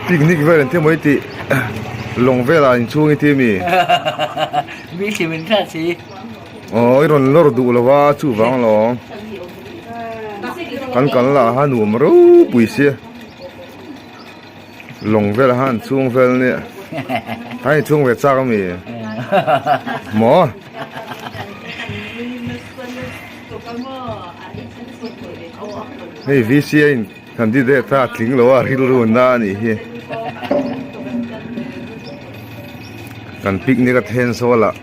Picnic vel an ti maw i tih lawng velah in chhung i ti mi? Mi hlim in hriat si. Aw i rawn lawr duh lo a chuvang alawm. Kan kal lah a nuam ropui sia. Lawng velah khan an chhung vel nia. Khan i chhung ve chak ami? Maw? Hei VC a in candidate a tling lo a rilru na a nih hi. Kan picnic a then sawl ah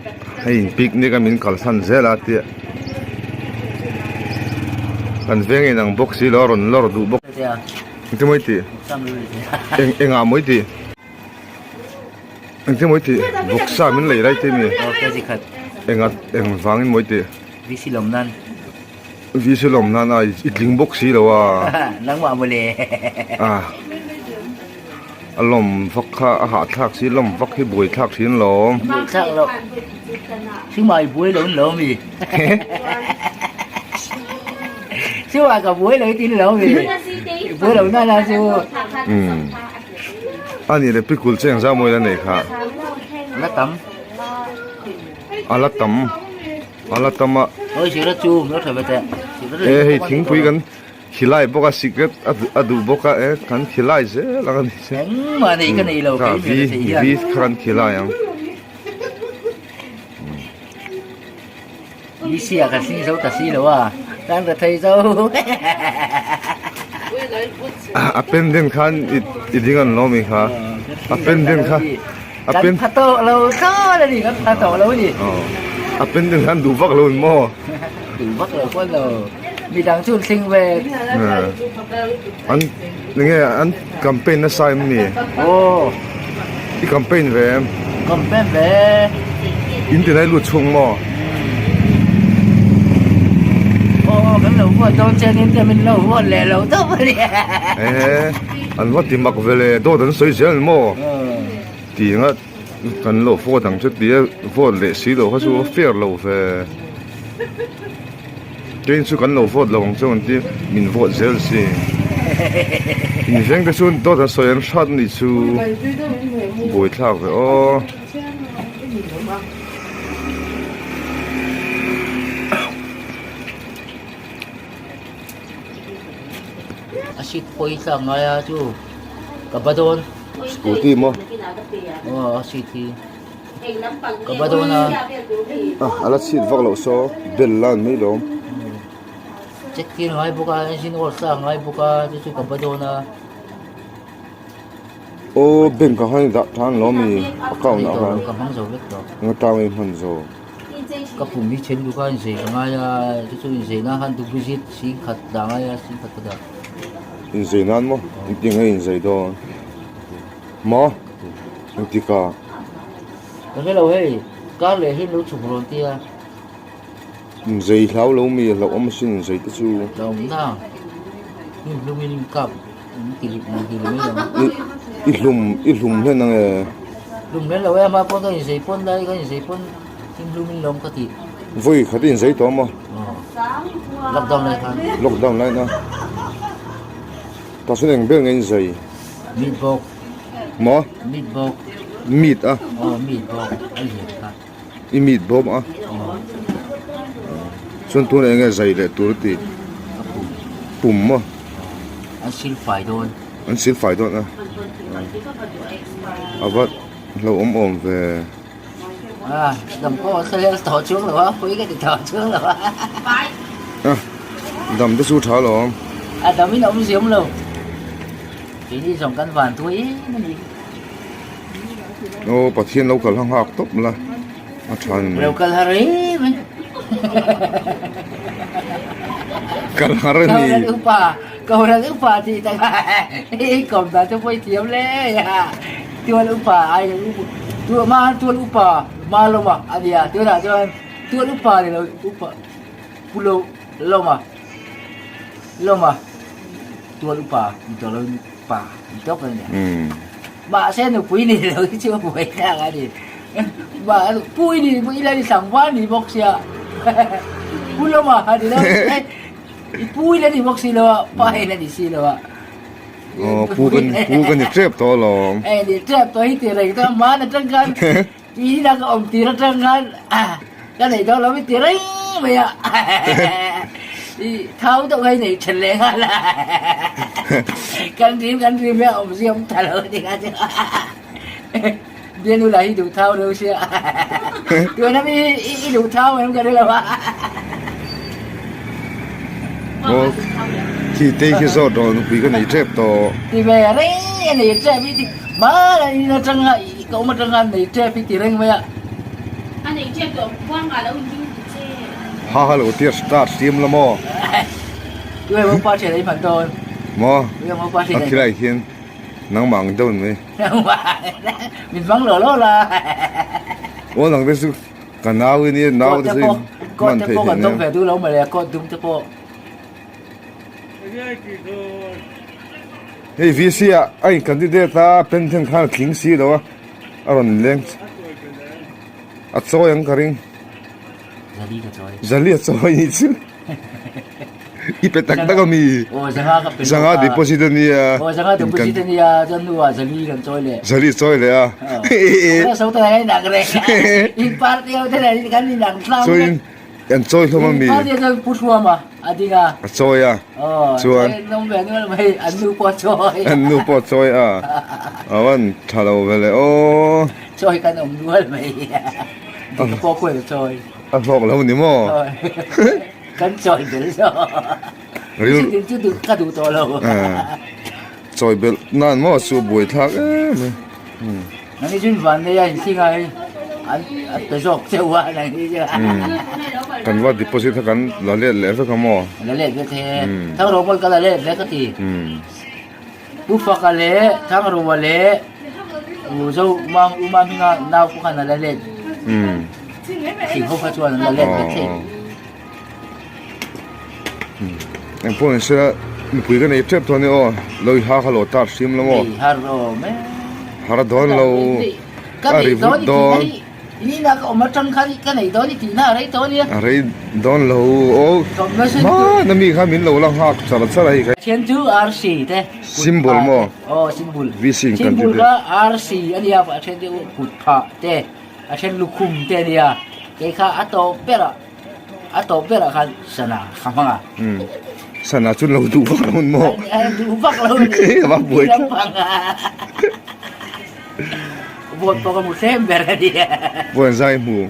hei in picnic a min kalsan zel a tia. Kan veng in ang bawk si lo a rawn lawr duh bawk. Engtin maw i tih? Eng engah maw i tih? Engtin maw i tih? Vawksa min lei lai te mi? Enga eng vangin maw i tih? VC lawm nan. VC lawm nan a i tling bawk si lo a. Nangmah mawle. A a lawm vak kha a hahthlak si lawm vak hi buai thlak thin lo. Buai thlak lo. Chungah i buai lo in lo mi. Chungah ka buai lo i tin lo mi. I buai lo na na chu. Um. Ani le pikul cheng za mawi la nei kha. La tam. A la tam. A la tam a. Oi sira chu lo tha ve te. E hei thingpui kan khilai bawk a sikret a duh bawk a e kan khilai zel ang a ni che. Engmah nei ka nei lo kei mi rethei hian. Vi kha kan khilai ang. Misia kan hling zo ta si lo a kan rethei zo. A pendant khan i ding an lo mi kha. A pendant kha. A pen Kan pha tawh lo thlawt a ni, kan pha tawh lo a ni. A pendant khan duh vak lo in maw? Duh vak lo pawn lo. Midang chu an thleng ve. An enge an campaign nasa em ni? Aw. I campaign ve em? Campaign ve. In ti lai lut chhung maw? Aw kan lo huat dawn che nin te min lo huat leh lo tawp a ni. Ehe an va ti mak ve le dawt an sawi zel maw? Ti anga kan lo vote ang chu tia vote leh si lo kha chu a fair lo ve. Train chu kan lo vote lo ang chu an ti min vote zel si. In veng te chu dawt an sawi an hrat anih chu buaithlak ve aw. A seat pawh hi thlak ngai a chu ka ba dawn. Scooty maw? Aw a seat hi. Ka ba dawn a. A ala chhit vak loh saw bel la an mai lawm. Check tir ngai bawk a engine oil sa ngai bawk a chu chu ka ba dawn a. Aw bank ah khan i dah than lo mi account ah khan. Ka hmang zo vek tawh. Nga tang i hman zo. Ka pum hi then luka inzei ka ngai a chu chu inzei nan khan deposit singkhat dah ngai a singkhat ka dah. Inzei nan maw? Engtin nge inzei dawn? Maw? Engtik ah? Ka hre lo hei, kar leh hi lo chhuk rawn tia. Inzei hlau lo mi hlauh awm asin inzei te chu. Hlauh na, hnim hlum in kap in ti hlum ti hlum mai ang. I hlum i hlum hlen ang e. Hlum hlen lo e, ama pawn ka inzei pawn lai ka inzei pawn hnim hlum in lawm ka ti. Vawi khat i inzei tawh maw? Lockdown lai khan. Lockdown lai na. Tah chuan eng ber nge inzei? Meat bawk. Maw? Meat bawk. Meat a? Aw meat bawk a lian kha. I meat bawm a? Aw. Chuan tunah enge zai leh tur a ti? A pum. Pum maw? An sil fai dawn. An sil fai dawn a. A va hlauhawm awm ve. A dam pawh a thlalel tawh chuang lo a, pui ka ti tawh chuang lo a. A dam te chu tha alawm. A dam in a awm ziam lo. Keini zawng kan van tuai em a ni. Aw Pathian lo kal ha nghak tawp la a tha ni mai. Lo kal har em a ni. Kal har a ni. Kohhran upa, Kohhran upa tih tak a i kawm dan chu pawi thiam hle a. Tual upa ai tual ma tual upa ma lawm a a nia tunah chuan tual upa ni lo upa pu lo lawm a lawm a tual upa ni tawh lo pa ni tawp a nia mahse nupui ni lo hi chu a buai thlak a ni mah pu i ni ila ni tlangval ni bawk sia pu lawm a ni lo i pu ila ni bawk si lo a pa ila ni si lo a. Aw pu ka pu ka ni tep tawh alawm. Ei ni tep tawh hi ti reng ta man atang khan i na ka awm tir atang khan ka nei dawn lo i ti reng mai a. I thau deuh kha i nei then leh nghal a. Kan rim kan rim hi a awm zia awm ta lo a ti kha chu. Bianu lah hi duh thau reuh sia. Tuna mi hi i duh thau em ka ri lo a. Aw khi te khi zawt rawh nupui ka nei tep tawh. Ti ve reng a nei tep i ti mal a in atanga i ka awm atanga nei tep i ti reng mai a. A nei tep tawh khuang ah lo in ding ti che. Ha ha lo tir start sim la maw. Tu emaw pa thian ei hman dawn. Maw. Tu emaw pa thian A khilai hian nangmah ang deuh mai. Nangmah min hmang lo lo la. Aw nang te chu. Ka nau i nia nau te chu in hman theih theih nia. Ve duh lo mawle coat dum te pawh. Hei VC ah a in candidate a pen then khan a tling si lo a a rawn leng a chawi ang ka ring. Zali ka chawi. Zali a chawi ni chu. I pe tak tak ami. Aw zanga ka pe. Zanga deposit a nia. Aw zanga deposit a nia chuan hnu ah zali kan chawi leh. Zali chawi leh a. Aw so ta ngai nak reng. In party ho te nen kan in ang tlang. Chuan an chawi hlawm ami. Party chuan pu hruam a a ding a. A chawi a. Aw chuan nom ve nual mai an nu pawh chawi. An nu pawh chawi a. Awan tha lo ve le aw. Chawi kan awm nual mai. Dik pawh khuai chawi. A hlawk lo ni maw? Kan chawi belh zo. Ril Tin chu duh ka duh tawh lo. Chawi belh nan maw chu buai thlak em e. Nang hi chuan van nei a inthing a hei an a pe zawk cheu a nang hi chu. Kan va deposit kha kan la let leh vek a maw? La let vek e. Thangro pawh ka la let vek a ti. Pu Faka leh Thangroa leh U Zo Umang Umang hminga nau pawh khan a la let. Thing ho kha chuan an la let vek thei. Eng pawh ni sela mipui ka nei tep tawh a ni aw lo i ha kha lo tar hrim lo maw? Nei har awm e. Har dawn lo. Ka A nei ri dawn vut i tih dawn. na hi Ni na ka awm atang khan ka nei dawn i tih na a rei tawh a nia. A rei dawn lo aw. Hmana mi kha min lo la nghak char char a hei kha. Thian chu RC te. Symbol maw? Aw symbol. VC in kan ti Symbol kha RC a nia a then te kut phah te a then lukhum te a nia. Kei kha a tawp berah a tawp berah khan sana ka hmang a. Sana chu lo duh vak lo maw? Duh vak lo ni. A va buai thlap. Vote pawh ka hmu tlem ber a ni. Vote an zai hmu.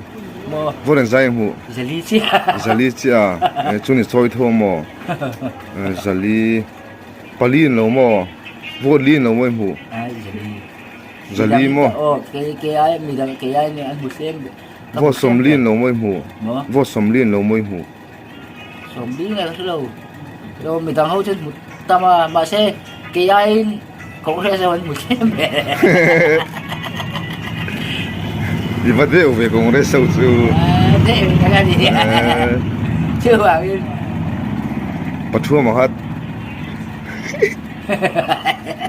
Maw? Vote an zai hmu. Zali chiah. Zali chiah. Eh, chu ni chawi tho maw? Eh, zali pali in lo maw? Vote li in lo maw i hmu? Ai, zali. Zali maw? Aw, ke ke ai midang ke ai ni an hmu tlem ber. Vote sawmli in lo maw i hmu? Maw? Vote sawmli in lo maw i hmu? Sawmli nge ka hre lo. Lo midang ho chuan hmu tam a, mahse kei aiin Congress ho an hmu tlem ber. I va deuh ve Congress ho chu. Deuh tak a ni. Chuvangin. Pathuama kha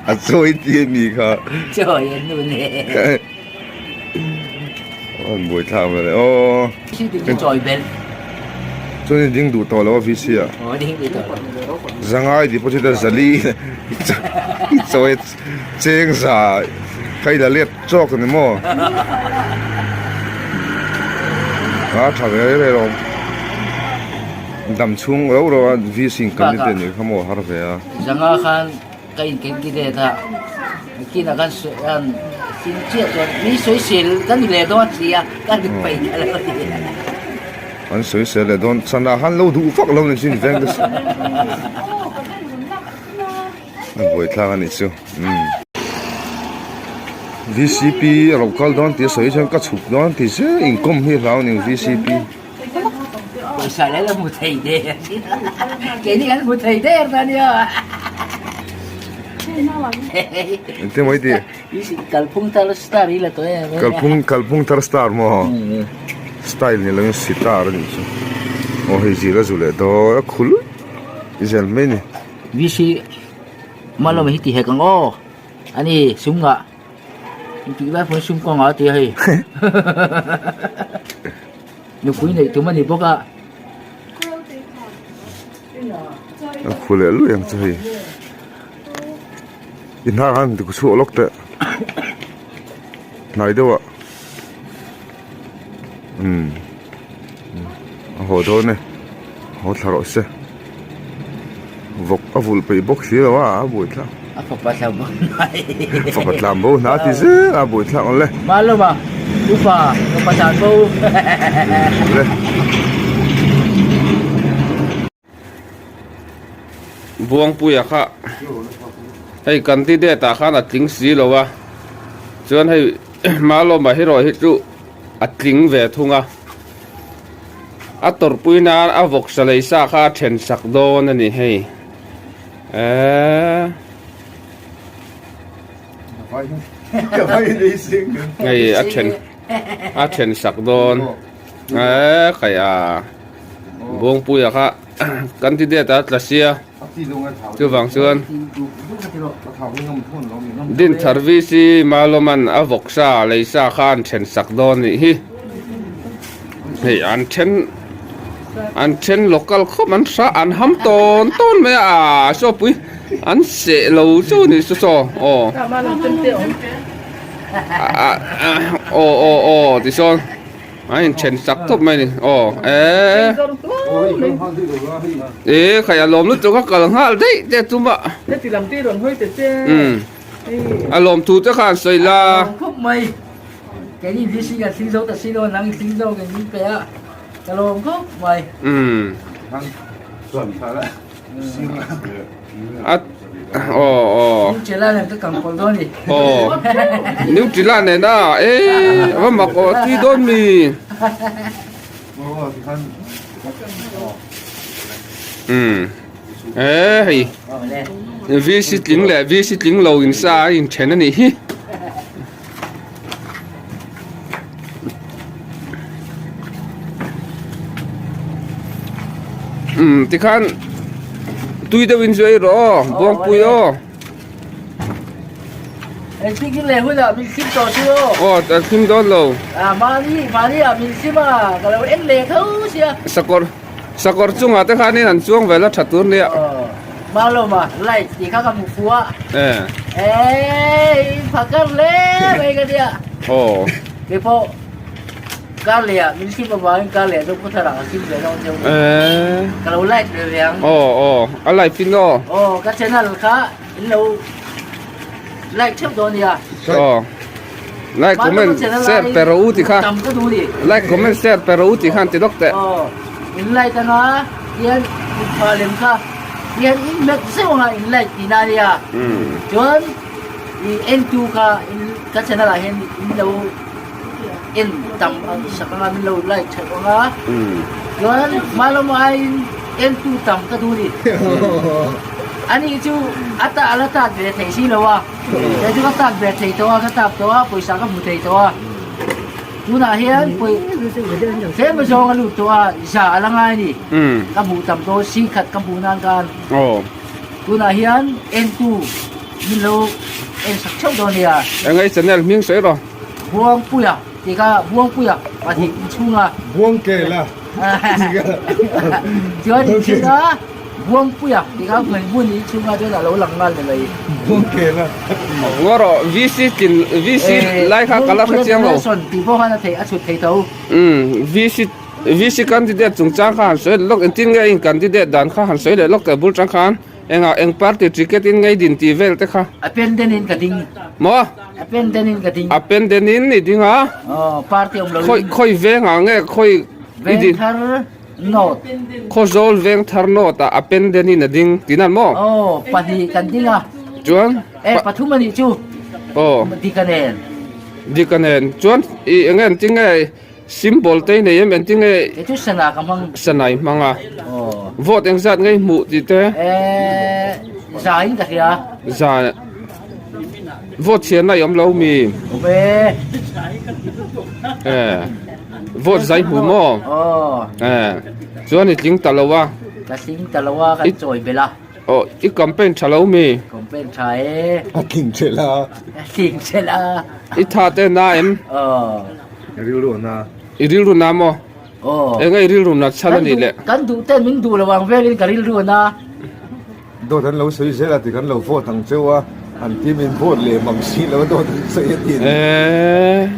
a chawi ti a mi kha. Chawi an nu ne. An buai thlak vel e aw. Chawi belh. Chuan i ding duh tawh lo a VC ah. Aw ding duh tawh lo. Zangai deposit a zali i chawi cheng za kha i la let chawk a ni maw. A tha ve rei lo. Dam chhung rau rau a VC in candidate nih kha maw har ve a. Zanga khan Ka incandidate a, kinah khan an thil chiah chuan mi sawisel ka ni leh dawn si a, ka ni paih ta lo a ni. An sawisel leh dawn, sanah khan lo duh vak lo ni chin veng te a buaithlak a nih chu umm. VCP a lo kal dawn tih a sawi chuan ka chhuk dawn tih zel inkawm hi hlau a ni VCP. Pawisa leh la hmu thei der keini kan hmu thei der ta nia. Engtin mai ti? Kalphung thar star hi la tawh em. Kalphung kalphung thar star maw? Style ni lovin sitar a nih chu. Aw hei zir a zu leh dawn a khul zel mai ni. VC Malawm hi ti hek ang aw. Ani sum ngah. Tih lai pawn sum kawngah a ti a hei. Nupui neih tum a ni bawk a. A khu leh luih ang chu hei. I hnar khan ti chhuak lawk teh hnai deuh ah umm a haw dawn e haw thla rawh se vawk a vulh peih bawk si lo a a buai thlak a fapa tlan bo hnai fapa tlan bo hna ti zel a buai thlak awle Malawma upa fapa tlan bo awle. Buangpuia kha hei candidate ah khan a tling si lo a chuan hei Malawma erawh hi chu a tling ve thung a a tawrhpui nan a vawksa lei sa kha a then sak dawn a ni hei eee hei a then a then sak dawn eee khaih a Buangpuia kha candidate a tla sia chuvang chuan Dinthar VC Malawman a vawksa leisa kha an then sak dawn nih hi hei an then an then local khawp an hra an ham tawn tawn mai a saw pui an seh lo chu ni saw saw aw aw aw aw tisawn. A inthen chak tawp mai a ni aw eee ee khai a lawm lutuk a kal nghal daih te tum a umm a lawm thu te khan sawi la khawp mai keini VC kan thleng zo ta si lo nang i thleng zo kan min pe a ka lawm khawp mai umm a aw aw Nutella nen ka kang pawlh dawn ni aw Nutella nen a e va mak aw tui dawn mi umm e hei VC tling leh VC tling lo in sa a in then a nih hi. Umm tikhan tui deuh in zui rawh aw buangpui aw aw a thim dawn lo sakawr sakawr chungah te khanin an chuang vel a tha tur nia aw. Kar leh ah min sim avangin kar leh chu khawthar ah ka sim ve dawn deuh Eh. Ka lo like ve ve ang. Aw aw a like in aw. Aw ka channel kha in lo like theuh dawn nia. Aw. Like comment share pe rawh u ti kha. Tam ka duh ni. Like comment share pe rawh u ti khan ti lawk teh. Aw in like anga hian in pha lem kha hian in met zeuh anga in like tihna nia. Chuan i en tu kha in ka channel ah hian in lo en tam ang sak anga min lo like that anga chuan hmalam aiin en tu tam ka duh ni ani chu a ta ala tat ve thei si lo a kei chu ka tat ve thei tawh a ka tap tawh a pawisa ka hmu thei tawh a tunah hian pawi tlem azawng a lut tawh a za ala ngai ni ka hmuh tam dawn singkhat ka hmuh nan khan tunah hian en tu Min lo en sak theuh dawn nia. Eng ei channel hming sawi rawh. Buangpuia tih kha Buangpuia pahnih inchhunga. Buangkela Chuan inchhunga Buangpuia tih kha hmui hmun inchhunga chuan a lo lang nghal ni mai. Buangkela. Ngaw rawh VC tlin VC lai kha ka la hre chiang lo. Nelson tih pawh khan a theih a chhut thei tho. Umm VC VC candidate chungchang kha han sawi leh lawk engtin nge in candidate dan kha han sawi leh lawk teh bul tang khan. Engah eng party ticket in ngei din tih vel te kha. A pen den in ka ding. Maw? A pen den in ka ding. A pen den in i ding a? Aw, party awm lo in. Khawi khawi veng ah nge khawi i din? Vengthar North. Khawzawl Vengthar North ah a pen den in a ding tih nan maw? Aw, pahnih kan ding a. Chuan? E, pathum a nih chu. Aw. Dika nen. Dika nen. Chuan i eng nge engtin nge Symbol te i nei em engtin nge Kei chu sana ka hmang. Sana i hmang a. Aw. Vote engzat nge i hmuh tih te? Eee za in ka hria. Za vote chhiarna i awm lo mi? Awm e. Eee vote za i hmu maw? Aw. Eee chuan i tling ta lo a. Ka tling ta lo a kan chawi belh a. Aw i campaign tha lo mi? Campaign tha e. A tling thelh a. A tling thelh a. I tha te na em? Aw. I rilru na. I rilru na maw? Aw. Eng nge i rilru nat chhan a nih le? Kan duh ten min duh lo ang velin ka rilru na. Dawt an lo sawi zel a ti kan lo vote ang cheu a. An team in vote leh mang si lo dawt an sawi a ti. Eee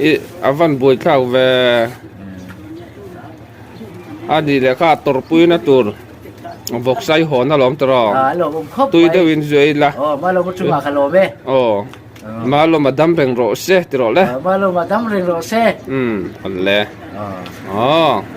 i a van buai thlak ve a nih leh kha tawrhpui na tur vawksai hawn alawm tawh A lawmawm khawp mai. Tui deuhin zui ila. Aw Malawma chungah ka lawm e. Aw Malawma dam reng rawh se ti rawh le. Malawma dam reng rawh se. Umm le. Aw.